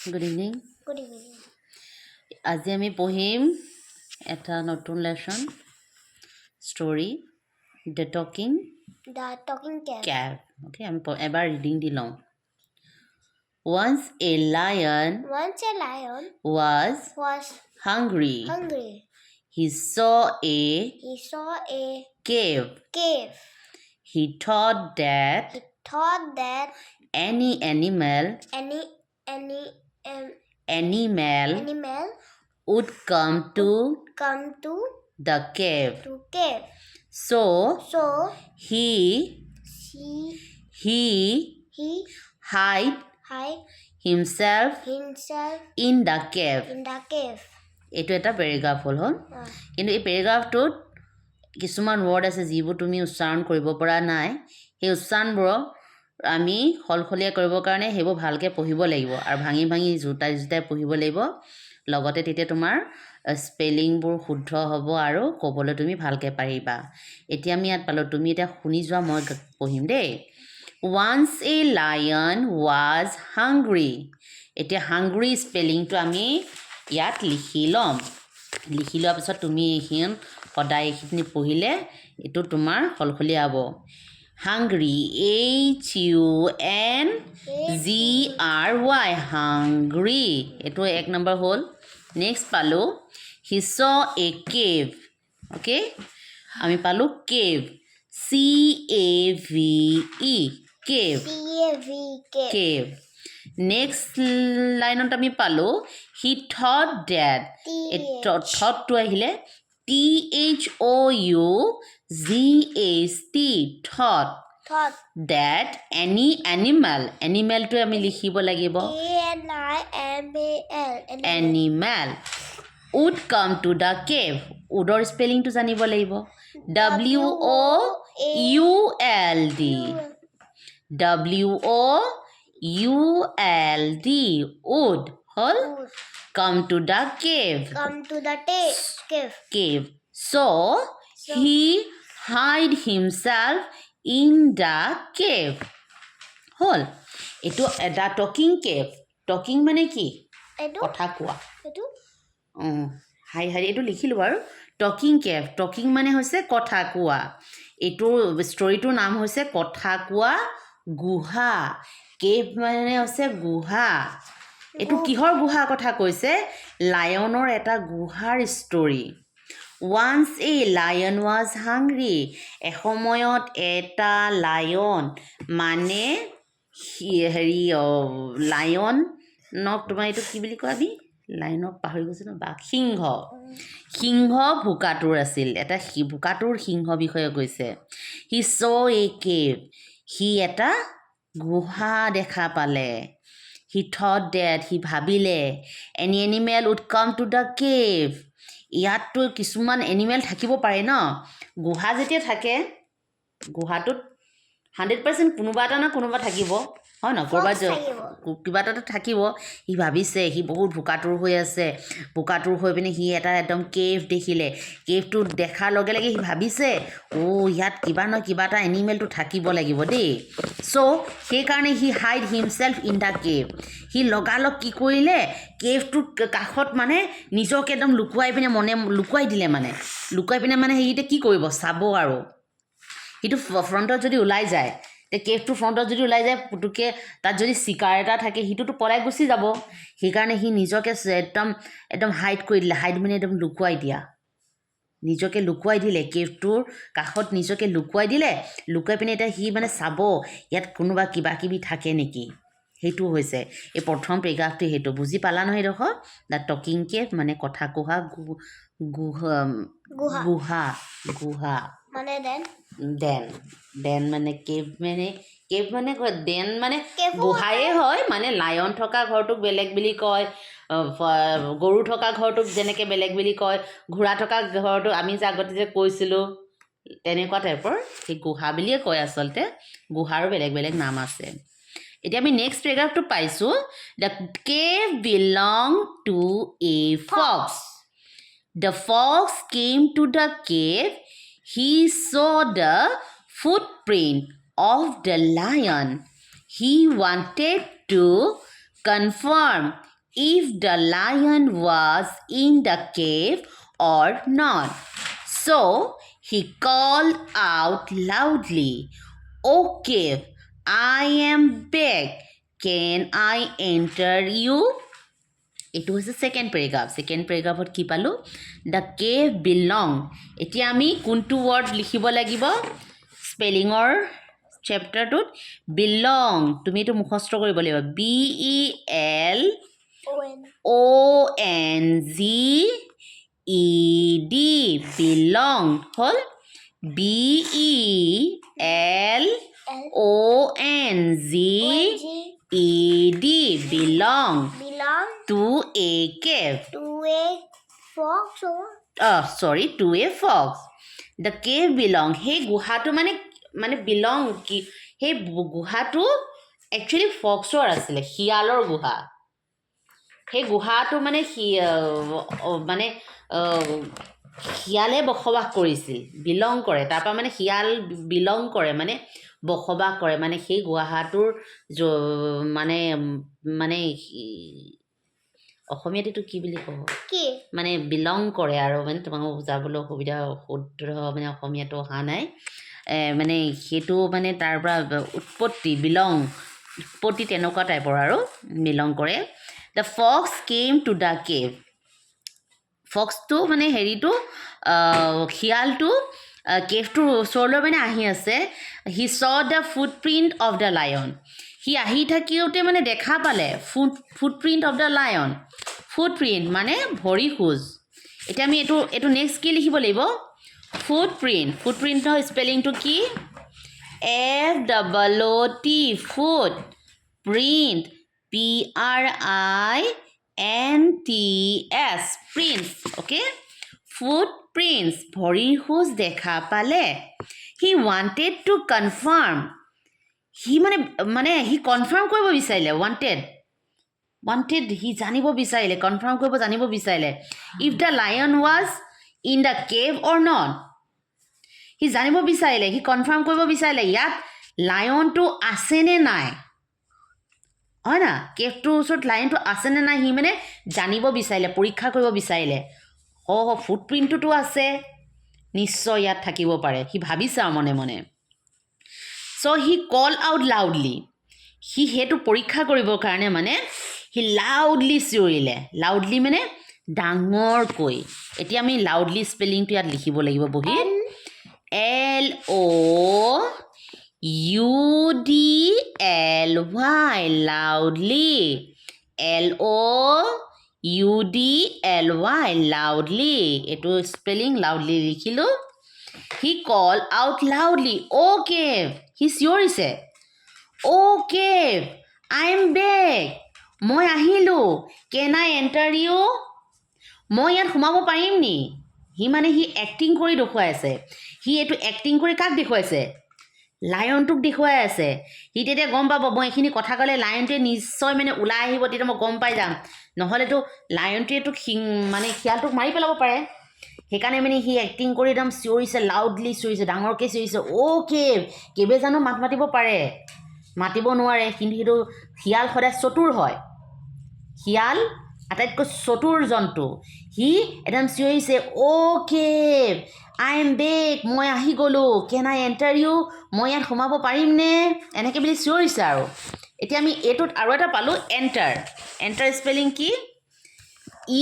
Good evening. Good evening. আজি আমি পঢ়িম এটা নতুন lesson story, The Talking The Talking Cave. Cave. Okay, আমি এবাৰ ৰিডিং দি লওঁ। Once a lion Once a lion was was hungry. Hungry. He saw a He saw a cave. Cave. He thought that He thought that any animal any animal animal would come to come to the cave. To cave. So So he she he he hide hide himself himself in the cave. In the cave. এইটো এটা paragraph হ'ল। কিন্তু এই পেৰেগ্ৰাফটোত কিছুমান word আছে যিবোৰ তুমি উচ্চাৰণ কৰিব পৰা নাই। সেই উচ্চাৰণবোৰক আমি সলসলীয়া কৰিবৰ কাৰণে সেইবোৰ ভালকৈ পঢ়িব লাগিব আৰু ভাঙি ভাঙি জোঁটাই জোঁটাই পঢ়িব লাগিব লগতে। তেতিয়া তোমাৰ স্পেলিংবোৰ শুদ্ধ হ'ব আৰু ক'বলৈ তুমি ভালকৈ পাৰিবা। এতিয়া আমি ইয়াত পালোঁ। তুমি এতিয়া শুনি যোৱা, মই পঢ়িম দেই। Once a lion was hungry. এতিয়া হাংগ্ৰি স্পেলিংটো আমি ইয়াত লিখি ল'ম। লিখি লোৱাৰ পিছত তুমি এইখিনি সদায় এইখিনি পঢ়িলে এইটো তোমাৰ সলসলীয়া হ'ব। Hungry, HUNGRY, hungry. এইটো এক নম্বৰ হ'ল। নেক্সট পালোঁ, he saw a cave. Okay, আমি পালোঁ cave, CAVE, cave. C A V cave. Cave. Next লাইনত আমি পালোঁ, হি থট ডেট। T এই H. থটটো আহিলে THOUGHT, thought. Thought. Date any animal, এনিমেলটো আমি লিখিব লাগিব। A N I M A L. Animal. Animal would come to the cave. উডৰ স্পেলিংটো জানিব লাগিব, WOULD, WOULD, would হ'ল। Would. Come to the cave. Come to the cave. Cave. So he hide himself in the cave. হ'ল। এইটো এটা talking cave. Talking মানে কি? এইটো। কথা কোৱা। এইটো। অঁ, হাই হাই, এইটো লিখিলোঁ বাৰু। টকিং কেভ, টকিং মানে হৈছে কথা কোৱা। এইটো ষ্টৰিটোৰ নাম হৈছে কথা কোৱা গুহা। কেভ মানে হৈছে গুহা। এইটো কিহৰ গুহাৰ কথা কৈছে? লায়নৰ এটা গুহাৰ story. Once a lion was hungry. এসময়ত এটা লায়ন মানে হেৰি, লায়নক তোমাৰ এইটো কি বুলি কয় আমি লায়নক? পাহৰি গৈছোঁ ন। বাঘ, সিংহ। সিংহ ভোকাতুৰ আছিল। এটা ভোকাতুৰ সিংহ বিষয়ে কৈছে। He saw a cave. সি এটা গুহা দেখা পালে। He thought that, সি ভাবিলে, any animal would come to the cave. ইয়াততো কিছুমান এনিমেল থাকিব পাৰে ন। গুহা যেতিয়া থাকে, গুহাটোত 100% কোনোবা এটা না কোনোবা থাকিব, হয় ন? ক'ৰবাত Fox থাকিব। কিবা এটাতো থাকিব। সি ভাবিছে, সি বহুত ভোকাতুৰ হৈ আছে। ভোকাতুৰ হৈ পিনে সি এটা একদম কেভ দেখিলে। কেভটো দেখাৰ লগে লগে সি ভাবিছে, অ', ইয়াত কিবা নহয় কিবা এটা এনিমেলটো থাকিব লাগিব দেই। চ' সেইকাৰণে সি hide himself in the cave. সি লগালগ কি কৰিলে? কেভটোৰ কাষত মানে নিজকে একদম লুকুৱাই পিনে মনে লুকুৱাই দিলে। মানে লুকুৱাই পিনে মানে সি এতিয়া কি কৰিব চাব আৰু সিটো ফ্ৰণ্টত যদি ওলাই যায়, এতিয়া কেভটোৰ ফ্ৰণ্টত যদি ওলাই যায় পুটুককৈ, তাত যদি চিকাৰ এটা থাকে, সিটোতো পলাই গুচি যাব। সেইকাৰণে সি নিজকে একদম একদম হাইড কৰি দিলে। হাইড মানে একদম লুকুৱাই দিয়া। নিজকে লুকুৱাই দিলে, কেভটোৰ কাষত নিজকে লুকুৱাই দিলে। লুকুৱাই পিনে এতিয়া সি মানে চাব, ইয়াত কোনোবা কিবা কিবি থাকে নেকি। সেইটো হৈছে এই প্ৰথম পেৰেগ্ৰাফটো। সেইটো বুজি পালা নহয় এইডোখৰ? The talking cave মানে কথা কোৱা গুহা। গুহা। গুহা, গুহা। মানে ডেন। ডেন, ডেন মানে কেভ, মানে কেভ মানে ডেন মানে কেভো। গুহায়ে হয়। মানে লায়ন থকা ঘৰটোক বেলেগ বুলি কয়, গৰু থকা ঘৰটোক যেনেকৈ বেলেগ বুলি কয়, ঘোঁৰা থকা ঘৰটোক আমি যে আগতে যে কৈছিলোঁ, তেনেকুৱা টাইপৰ সেই গুহা বুলিয়ে কয়। আচলতে গুহাৰো বেলেগ বেলেগ নাম আছে। এতিয়া আমি নেক্সট পেৰেগ্ৰাফটো পাইছোঁ। The cave belong to a fox. The fox came to the cave. He saw the footprint of the lion. He wanted to confirm if the lion was in the cave or not. So he called out loudly, "O cave, I am back. Can I enter you?" এইটো হৈছে second paragraph. Second পেৰেগ্ৰাফত কি পালোঁ? The cave belong. এতিয়া আমি কোনটো word লিখিব লাগিব স্পেলিঙৰ চেপ্টাৰটোত? Belong. তুমি এইটো মুখস্থ কৰিব লাগিব। B E L O N O N G E D, belong হ'ল। B E L L O N G O N G E D, belong belong to a cave. To a fox or Sorry, to a fox. The cave belong, সেই গুহাটো মানে belong কি, সেই গুহাটো actually ফক্সৰ আছিলে, শিয়ালৰ গুহা। সেই গুহাটো মানে সি মানে শিয়ালে বসবাস কৰিছিল। বিলং কৰে তাৰপৰা মানে শিয়াল বিলং কৰে মানে বসবাস কৰে, মানে সেই গুহাটোৰ মানে অসমীয়াত এইটো কি বুলি ক'ব? কি? মানে বিলং কৰে আৰু মানে তোমাক বুজাবলৈ অসুবিধা, শুদ্ধ মানে অসমীয়াটো অহা নাই। মানে সেইটো মানে তাৰ পৰা উৎপত্তি, বিলং, উৎপত্তি তেনেকুৱা টাইপৰ আৰু বিলং কৰে। The fox came to the cave. ফক্সটো মানে হেৰিটো, শিয়ালটো কেভটোৰ ওচৰলৈ মানে আহি আছে। He saw the footprint of the lion. সি আহি থাকোঁতে মানে দেখা পালে footprint of the lion. Footprint মানে ভৰি খোজ। এতিয়া আমি এইটো নেক্সট কি লিখিব লাগিব? ফুটপ্ৰিণ্ট। ফুটপ্ৰিণ্টৰ স্পেলিংটো কি? F double O T, foot, print, P R I N T S, prints, okay. Footprints, ভৰিৰ খোজ দেখা পালে। He wanted to confirm. সি মানে সি কনফাৰ্ম কৰিব বিচাৰিলে। ৱান্টেড, সি জানিব বিচাৰিলে, কনফাৰ্ম কৰিব জানিব বিচাৰিলে, if the lion was in the cave or not. সি জানিব বিচাৰিলে, সি কনফাৰ্ম কৰিব বিচাৰিলে ইয়াত লায়নটো আছেনে নাই, হয় না? কেভটোৰ ওচৰত লায়নটো আছেনে নাই সি মানে জানিব বিচাৰিলে, পৰীক্ষা কৰিব বিচাৰিলে। অঁ, ফুটপ্ৰিণ্টটোতো আছে, নিশ্চয় ইয়াত থাকিব পাৰে, সি ভাবিছে আৰু মনে মনে। So he call out loudly. সি সেইটো পৰীক্ষা কৰিবৰ কাৰণে মানে সি লাউডলি চিঞৰিলে। লাউডলি মানে ডাঙৰকৈ। এতিয়া আমি লাউডলি স্পেলিংটো ইয়াত লিখিব লাগিব বহীত। L O U D L Y, loudly. L O U D L Y, loudly. এইটো স্পেলিং লাউডলি লিখিলোঁ। He call out loudly, "O cave." সি চিঞৰিছে, "O cave, I am back." মই আহিলোঁ। "Can I enter you?" মই ইয়াত সোমাব পাৰিম নি? সি মানে সি এক্টিং কৰি দেখুৱাই আছে। সি এইটো এক্টিং কৰি কাক দেখুৱাইছে? লায়নটোক দেখুৱাই আছে। সি তেতিয়া গম পাব, মই এইখিনি কথা ক'লে লায়নটোৱে নিশ্চয় মানে ওলাই আহিব, তেতিয়া মই গম পাই যাম। নহ'লেতো লায়নটোৱেতো সিং মানে শিয়ালটোক মাৰি পেলাব পাৰে। সেইকাৰণে মানে সি এক্টিং কৰি একদম চিঞৰিছে, লাউডলি চিঞৰিছে, ডাঙৰকৈ চিঞৰিছে, অ' কেভ। কেভে জানো মাত মাতিব পাৰে? মাতিব নোৱাৰে। কিন্তু সেইটো শিয়াল সদায় চতুৰ হয়। শিয়াল আটাইতকৈ চতুৰ জন্তু। সি একদম চিঞৰিছে, "O cave, I am back." মই আহি গ'লোঁ। "Can I enter you?" মই ইয়াত সোমাব পাৰিমনে? এনেকৈ বুলি চিঞৰিছে। আৰু এতিয়া আমি এইটোত আৰু এটা পালোঁ, এণ্টাৰ। এণ্টাৰ স্পেলিং কি?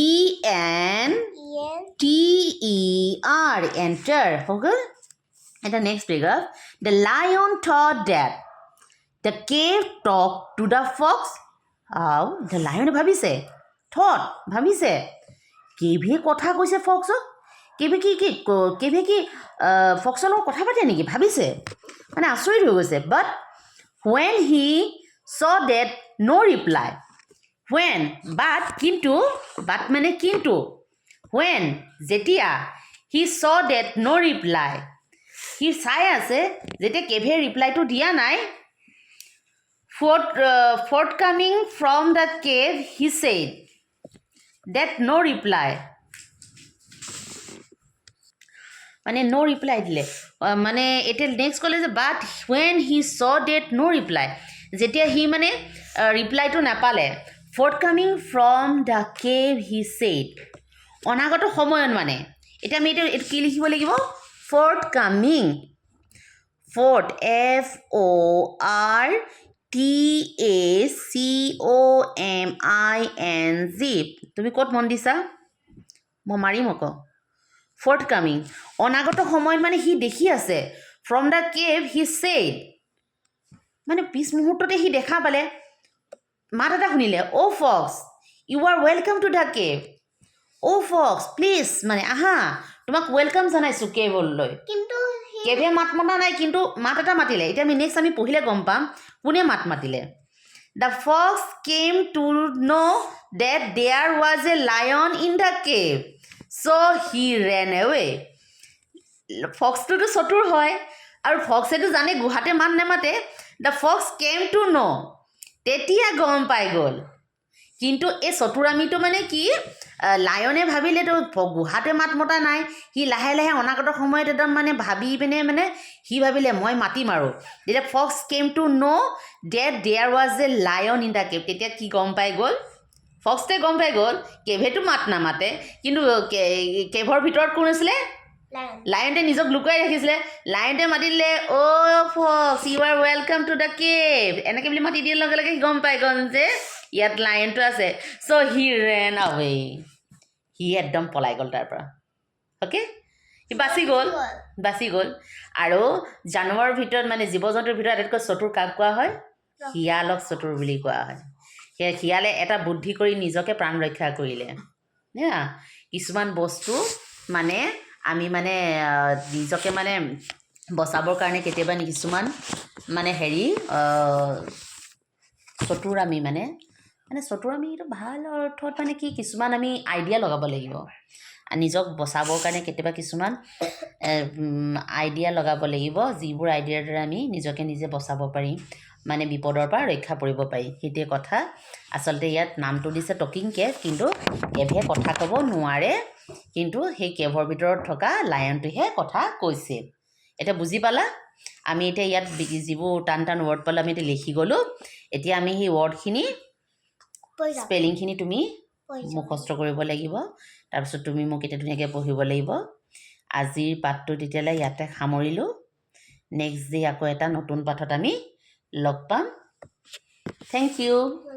E N E N T E R, enter হৈ গ'ল। এতিয়া next paragraph. The lion thought that the cave talk to the fox. আৰু the লায়নে ভাবিছে, থট, ভাবিছে, কেভে কথা কৈছে ফক্সক। কেভে কি ফক্সৰ লগত কথা পাতে নেকি ভাবিছে, মানে আচৰিত হৈ গৈছে। But when he saw that no reply, when, but, কিন্তু, বাট মানে কিন্তু, when, যেতিয়া, he saw that no reply, সি চাই আছে, যেতিয়া কেভে ৰিপ্লাইটো দিয়া নাই, forthcoming from the cave, he said that no reply, মানে ন' ৰিপ্লাই দিলে। মানে এতিয়া নেক্সট ক'লে যে but when he saw that no reply, যেতিয়া সি মানে ৰিপ্লাইটো নাপালে, Forthcoming from the cave, he said, অনাগত সময়ত মানে এতিয়া আমি এইটো কি লিখিব লাগিব? Forthcoming, forth, F O R T A C O M I N G. তুমি ক'ত মন দিছা? মই মাৰিম আকৌ। ফৰ্থ কামিং, অনাগত সময়ত মানে সি দেখি আছে। From the cave he said, মানে পিছ মুহূৰ্ততে সি দেখা পালে, মাত এটা শুনিলে, "O fox, you are welcome to the cave." O Fox, please মানে আহা, তোমাক welcome জনাইছোঁ কেভলৈ। কিন্তু সি কেভে মাত মতা নাই, কিন্তু মাত এটা মাতিলে। এতিয়া আমি নেক্সট আমি পঢ়িলে গম পাম কোনে মাত মাতিলে। The fox came to know that there was a lion in the cave, so he ran away. ফক্সটোতো চতুৰ হয় আৰু ফক্সেতো জানে গুহাতে মাত নেমাতে। The fox came to know, তেতিয়া গম পাই গ'ল। কিন্তু এই চতুৰামিটো মানে কি, লায়নে ভাবিলেতো গুহাতে মাত মতা নাই। সি লাহে লাহে অনাগত সময়ত একদম মানে ভাবি পিনে মানে সি ভাবিলে মই মাতিম আৰু। তেতিয়া fox came to know that there was a lion in the cave. তেতিয়া কি গম পাই গ'ল? ফক্সটোৱে গম পাই গ'ল, কেভেতো মাত নামাতে, কিন্তু কেভৰ ভিতৰত কোন আছিলে? লায়ন। লায়নটোৱে নিজক লুকুৱাই ৰাখিছিলে। লায়নটোৱে মাতি দিলে, "O fox, you are welcome to the cave." এনেকৈ বুলি মাতি দিয়াৰ লগে লগে সি গম পাই গ'ল যে ইয়াত লায়নটো আছে। So he ran away. সি একদম পলাই গ'ল তাৰ পৰা। অ'কে, সি বাচি গ'ল, বাচি গ'ল। আৰু জানোৱাৰৰ ভিতৰত মানে জীৱ জন্তুৰ ভিতৰত আটাইতকৈ চতুৰ কাক কোৱা হয়? শিয়ালক চতুৰ বুলি কোৱা হয়। সেয়ে শিয়ালে এটা বুদ্ধি কৰি নিজকে প্ৰাণ ৰক্ষা কৰিলে। হা, কিছুমান বস্তু মানে আমি মানে নিজকে মানে বচাবৰ কাৰণে কেতিয়াবা কিছুমান মানে হেৰি চতুৰামি মানে মানে চতুৰামি এইটো ভাল অৰ্থত মানে কি, কিছুমান আমি আইডিয়া লগাব লাগিব। নিজক বচাবৰ কাৰণে কেতিয়াবা কিছুমান আইডিয়া লগাব লাগিব, যিবোৰ আইডিয়াৰ দ্বাৰা আমি নিজকে নিজে বচাব পাৰিম, মানে বিপদৰ পৰা ৰক্ষা পৰিব পাৰি। সেইটোৱে কথা। আচলতে ইয়াত নামটো দিছে টকিং কেভ, কিন্তু কেভে কথা ক'ব নোৱাৰে, কিন্তু সেই কেভৰ ভিতৰত থকা লায়নটোহে কথা কৈছিল। এতিয়া বুজি পালা? আমি এতিয়া ইয়াত যিবোৰ টান টান ৱৰ্ড পালোঁ, আমি এতিয়া লিখি গ'লোঁ। এতিয়া আমি সেই ৱৰ্ডখিনি পঢ়ি যাম। স্পেলিংখিনি তুমি পঢ়ি যাম। মুখস্থ কৰিব লাগিব। তাৰপিছত তুমি মোক এতিয়া ধুনীয়াকৈ পঢ়িব লাগিব। আজিৰ পাঠটো তেতিয়াহ'লে ইয়াতে সামৰিলোঁ। নেক্সট ডে আকৌ এটা নতুন পাঠত আমি লগ পাম। Thank you. Welcome.